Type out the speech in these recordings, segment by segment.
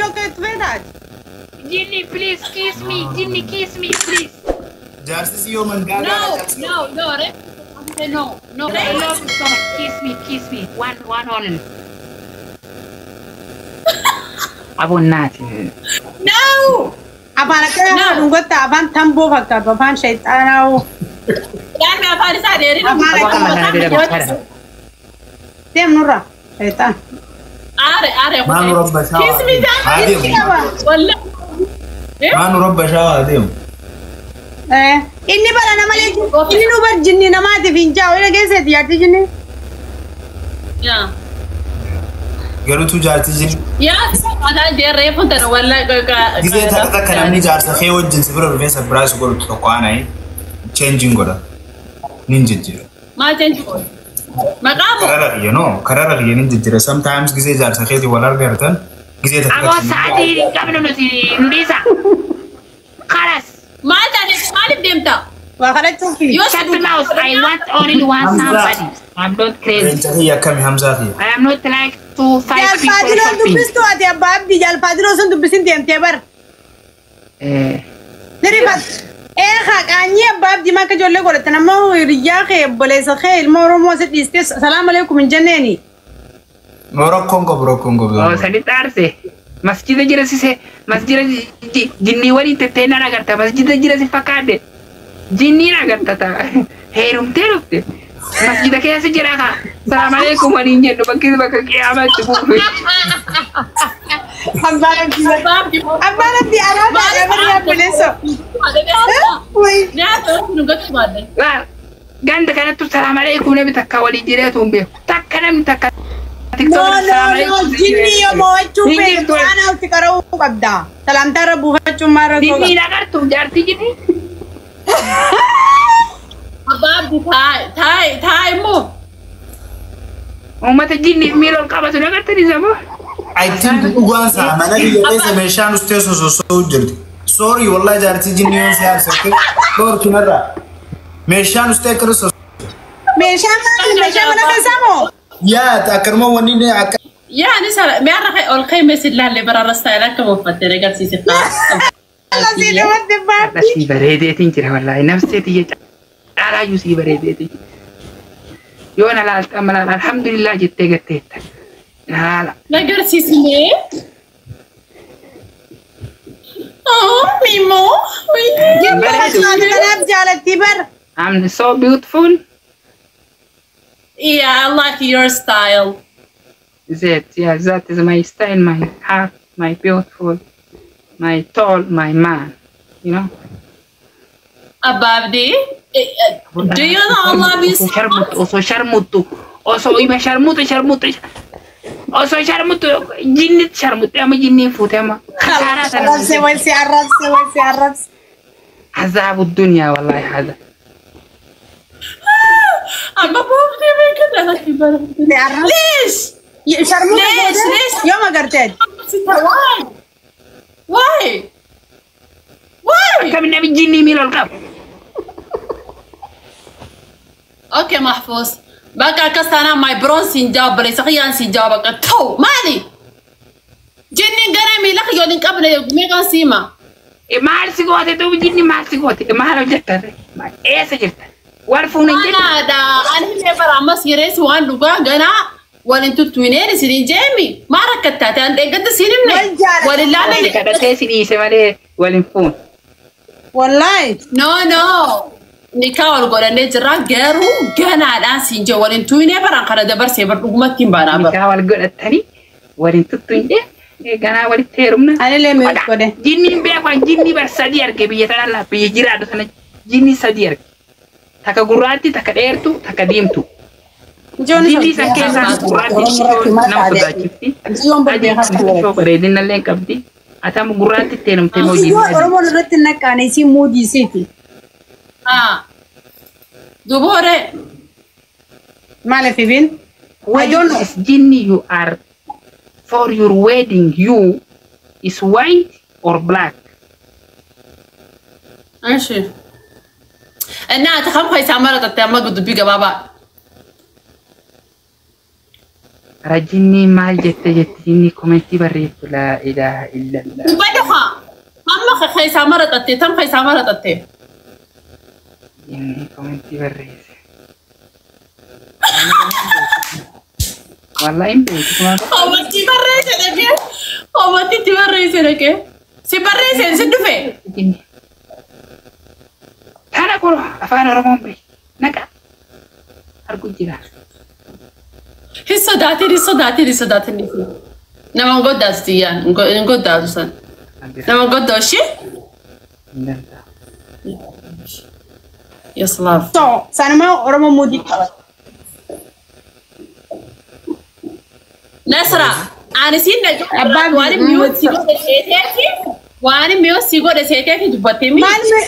Faatiloo akka itti feetaati. Jinni, please kiss me. Jinni, kiss me, please. Jaarsi si yoo mangaagaa No, no, no, re. No, no. I love you so much. Kiss me, kiss me. One, one only. Abonnaati. No! Afaan akkana No. dhungatta afaan tamboo fakkaatu afaan shayxaanaa. Yaadni afaan isaa dheerina. Afaan akkana deem nurra shayxaan. Aare, aare. Maanu rabba shawaa. Kiss me, Haa deemu. Wallah. Maanu rabba shawaa haa deemu. Inni bara nama malee inni nu bar jinni namaatiif hin jaa'u ila keessatti yaaddi jinni. Yaa. Garuutu jaarti jinni. Yaa, mataa jeerree funtana wallah. Gizee takka takka namni jaarsa kee wajjin si bira dhufee surprise godhu tokko aanaa changing godha. Nin jijjiira. Maal change godhu? Maqaa moo? Karara kiyya no karara kiyya nin jijjiira. Sometimes gizee jaarsa keetii wal argartan gizee takka Aboo sa'aatii hin qabnu nuti nu dhiisa. Khalas. Maal taate maaliif deemta? Waa kadhachuufi. Yoo Shut the mouth. I want only one somebody. I'm not crazy. Leenca kiyya akkami Hamzaa kiyya. I am not like two five people Jaalfaatiloo shopping. dubbistu ati abbaa abdii jaalfaatiloo sun dubbisin deemtee bar. Eh. Nirifat. Ee qaanyii abbaa abdii makka ijoollee godhatan ammoo hiriyyaa kee obboleessa kee ilma Oromoo si dhiistee salaam aleekum hin jenneeni. No rakkoon qabu rakkoon qabu. Oh, sanitti aarse. Masjida jira sise masjida jinnii waliin tetteenaan agarta masjida jira si fakkaate. Jinniin agarta ta'a. Heerumtee dhufte. Masjida keessa jira kaa. Salaam aleekum waliin jennu bakki bakka qiyaamaatti buufe. Abbaan abdii abbaan abdii alaa taa'ee bari obboleessa. Laal ganda kanattu salaam aleekum namni takka waliin jireetu hin beeku. Takka namni takka. No no no jinni yoo mo'achuu feetu quraana itti qara'uu qabda. Salaamtaa irra buufachuun maal rakkoo qaba? Jinniin agartu jaartii jinni. Abbaa abdii taa'e taa'e immoo. Uummata jinniif miila ol qabatu nagartanii samoo. I think dhugaan isaa mana biyya keessa meeshaan ustee sosoosoo jirti. Sorry wallahi jaartii jinni yoon si aarsette dhorkinarraa. Meeshaan ustee akka sosoo. Meeshaa maali? Meeshaa mana keessaa moo? Yaa akkanuma wanni inni akka Yaa ni sara mi'arra ka'e ol ka'e meessi ilaalle bara rastaayil akka uffattee agarsiise. Lasii dhumatti baatti. Sii bareedeetiin jira wallaahi nafsee tiyya caalaayyuu sii bareedeetiin. Yoo na laalta amma laala alhamdulillah jettee gatteetta. Na laala. Agarsiisnee. Oh, Mimo. Bareedu. Kanaaf jaalattii bar. I'm so beautiful. Yeah, I like your style. That, yeah, that is my style, my heart, my beautiful, my tall, my man. You know. Abbaa Abdii, do you know I love you so much? Osoo sharmuttu, osoo sharmuttu, osoo ima sharmuttu, sharmuttu, osoo sharmuttu, jinni sharmuttu, amma jinniin fuute amma. Kasaaraa sana Arrabse wal si arrabse wal si arrabse. عذاب الدنيا والله هذا. Amma boobdee beekan Si arrabse. ليش؟ Sharmuuta ليش؟ goote ليش؟ yooma garteet. Why? Why? Why? كم النبي جني ميل القب. Okay محفوظ. Bakka akkas taanaan my bronze siin jawaab barreessa kiyyaan siin jawaab akka ta'u maali? Jinniin gara miila kiyyoon hin qabne meeqaan siima? Maal si goote duuba jinni maal si goote maal hojjetta eessa jirta wal fuuna hin jettu. Anaadha ani illee bara ammas yerees waan dhugaa ganaa waliin tuttuineen isin jeemi maal rakkattaate an deeggadda siin himne Wal jaalladha. wal ilaalle. Kadhatee si dhiise malee wal hin fuun. Wallaahi. No no nikaa wal godhannee jirra garuu ganaadhaan siin jee waliin tuinee baraan kana dabarsee bar dhugumatti hin baanaa bara. Nikaa wal godhatanii waliin tuttuinee ganaa walitti heerumna. Anillee mi'uuf godhe. Jinniin beeku jinni bar sadii arge biyya tana laa biyya jiraatu sana jinni sadii arge. Takka gurraatti, takka dheertu, takka diimtu. Jinni san keessaa gurraatti nama sodaachifti. Mucayyoon Adii xiqqoo bareedina illee hin qabdi. Atam gurraatti itti heerumte moo Mucayyoo jinni adii. Oromoon irratti hin naqqaane isiin muudii isiiti. Ah. Duboore. Maaliif ibin? I When don't know. is jinni you are for your wedding you is white or black? እሺ እና ati kam keessaa maraxatte amma dubbii gabaabaa? Rajinni maal jette jetti jinni komentii barreessu laa ilaaha illallah. Dubbadhu haa. Amma keessaa maraxatte tam keessaa maraxatte. Jinni komentii barreesse. Wallahi hin beeku. Komentii barreesse dhaqee. Komentii barreesse dhaqee. Si barreesse si dhufe. Jinni. Tana koro afaan Oromoon beeku. Naqa. Argu jira. Hin sodaatin hin sodaatin hin sodaatin. Nama hin goddaatu tiyyaan hin goddaatu san. Nama goddaa ishee. Hin danda'u. Yes love. So sanuma Oromoo muudii qabata. Nasra, ani siin Abbaan dhaga'u waan miyoo si godhe seeteefi waan miyoo si godhe seeteefi dubbattee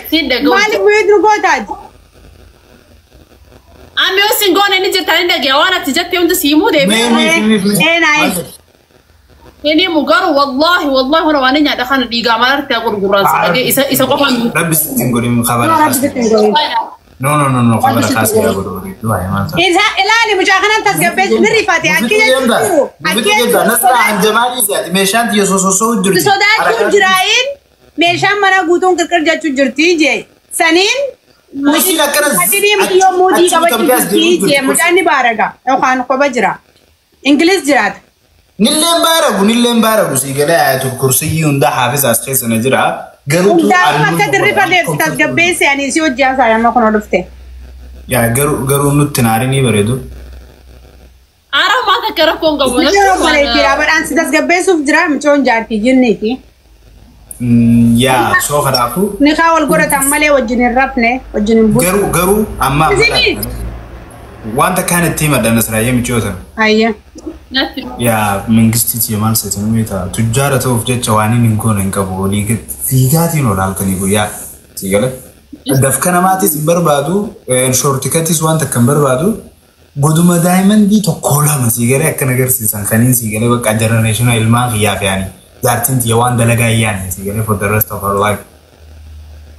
siin dhaga'u. Maali miyoo gootaati? Ani miyoo siin goone ni jirta ni dhagaya waan ati jettee hundi si himuu deebi'e. Ee naayis. Inni himu garuu wallahi wallahi hora waan nyaadha kana dhiigaa maal artee gurguraan si dhagee isa isa qofaan. Rabbi sittiin godhin kabara Rabbi kaasee. sittiin godhin. No no no no kabara kaasee yaa godhu bareedu. Waa'ee maal ta'a? Isa ilaali mucaa kanan tasgabbeessu ni rifate akki jechuun akki Nasraa meeshaan xiyya sososoo jirti. sodaachuu jiraayin meeshaan mana guutuun qirqir jechuu jirti jee saniin Kursiin akkanas Atini mucayyoo muudii achi qabachuu bitamtee as jirti deemuu jee jirti. mucaan ni baaraga yookaan kopha jira. Ingilis jiraata. Nilleen baaragu nilleen baaragu sii galee ayatul kursiyyii hunda haafisa as keessa na jira. Garuu Hundaafuu akka dirrifanneef tasgabbeesse ani si hojii haasaa amma kun dhufte. Yaa garuu garuu nutti naarii ni bareedu. Ara maata gara koon qabu. Mucayyoo obboleettiidha badhaan si tasgabbeessuuf jira mucayyoon jaartii jinniiti. Yaa soo kanaafuu Ni kaa wal godhatan malee wajjin hin rafne wajjin hin bulle. garuu garuu amma Isinii? wanta kaan itti himadha Nasraayee micoota. Ayya. Natti. Yaa mangistiiti maal seetan beektaa tujjaara ta'uuf jecha waan inni hin goone hin qabu olii fiigaatiin ol halkanii guyyaa si gala. Dafka namaatis hin barbaadu shoortikattis waan takka hin barbaadu goduma daa'imandii tokko lama si galee akkana agarsiisan kaniin si galee bakka jenereeshina ilmaan kiyyaa fe'anii jaartiin tiyya waan dalagaa hin yaadne si galee for the rest of our life.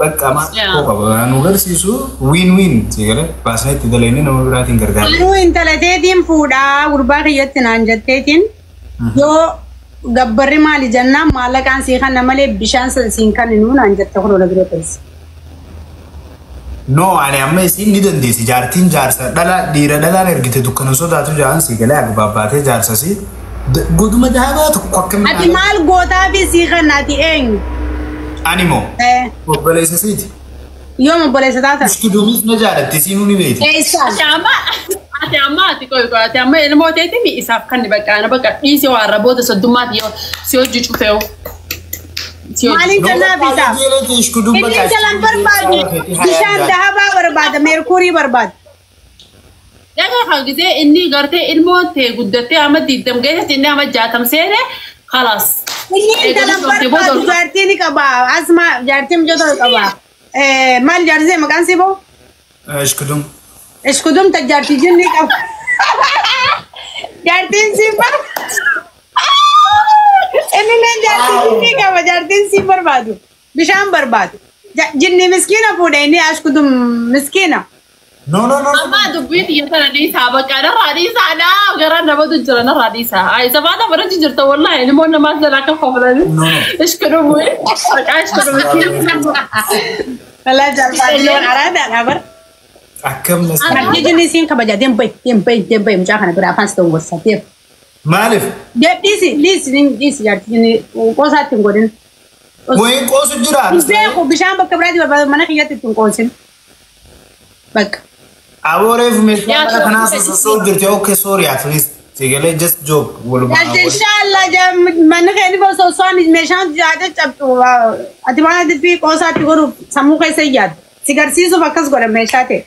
Bakka maal Yeah. qaba nu agarsiisu win win si galee baasnee itti dalagnee nama biraatiin gargaara. Anuu intalateetiin fuudhaa gurbaa kiyyatti naan jetteetiin yoo gabbarri maali jennaan maallaqaan sii kanna malee bishaan san siin kenninuu naan jette kun ola bira teesse. No, ani amma isiin ni dandeessi. Jaartiin jaarsa dhala dhiira dhalaan ergite dukkana sodaatu jaan si galee agbaabbaatee jaarsa si goduma daabaa tokko akka Ati maal gootaa fi sii kanna ati eenyu? Ani moo Eh, obboleessa siiti. Yoom obboleessa taatan? Istuduumis na jaalatti siinuu ni beeti. Eessaan? Ati amma ati amma ati qoy qoy ati amma ilmoo teetii isaaf kan bakka bakka dhiisee waan raboota soddommaati yoo si hojii cufeewu. Si hojii. Maaliin kennaaf isaaf? Inni intalan barbaadu bishaan dahabaa barbaada meerkuurii barbaada. Dhagaa kan gisee inni gartee ilmoon tee guddattee amma 20 geessatti inni amma 60 seene khalaas. Inni intalan barbaadu jaartii ni qaba. Asma jaartii mijoota qaba. Eh, maal jaartii maqaan si boo? Ishkudum. Ishkudumta jaartii jinni qaba. Jaartiin si barbaadu. Inni nan jaartii jinni qaba. Jaartiin si barbaadu. Bishaan barbaadu. Jinni miskiina fuudhe inni ashkudum miskiina. No no no. Amma dubbii xiyya sana dhiisaa bakka narraa dhiisaa naa gara namatu jira narraa dhiisaa. Ay sabaata barachi jirta wallahi ilmoon namaas jalaa akka koflani. No, no. Ishkudum maqaa ishkudum. Walaa jaalladhiyoon araadaadha bar. Akkam nas. Jaartii jinni siin kabaja deem bahi deem bahi deem bahi mucaa kana bira afaan si ta'u gorsa deem. Maaliif? Deem dhiisi dhiisi dhiisi jaartii jinni qoosaatti hin godhin. Wayiin qoosu jira. Hin beeku bishaan bakka biraatti barbaadu mana kiyyatti itti hin qoosin. Bakka. Abooreef meeshaa mana kanaa sososoo jirti. Okay sorry at least. Sigalee just joke. Walumaa. Jaartii inshallah manni keenya osoo osoo meeshaan jaate cabxu ati waan ati fi qoosaatti godhuuf sammuu keessa hin yaaddu. Si garsiisuuf akkas godha meeshaa ta'e.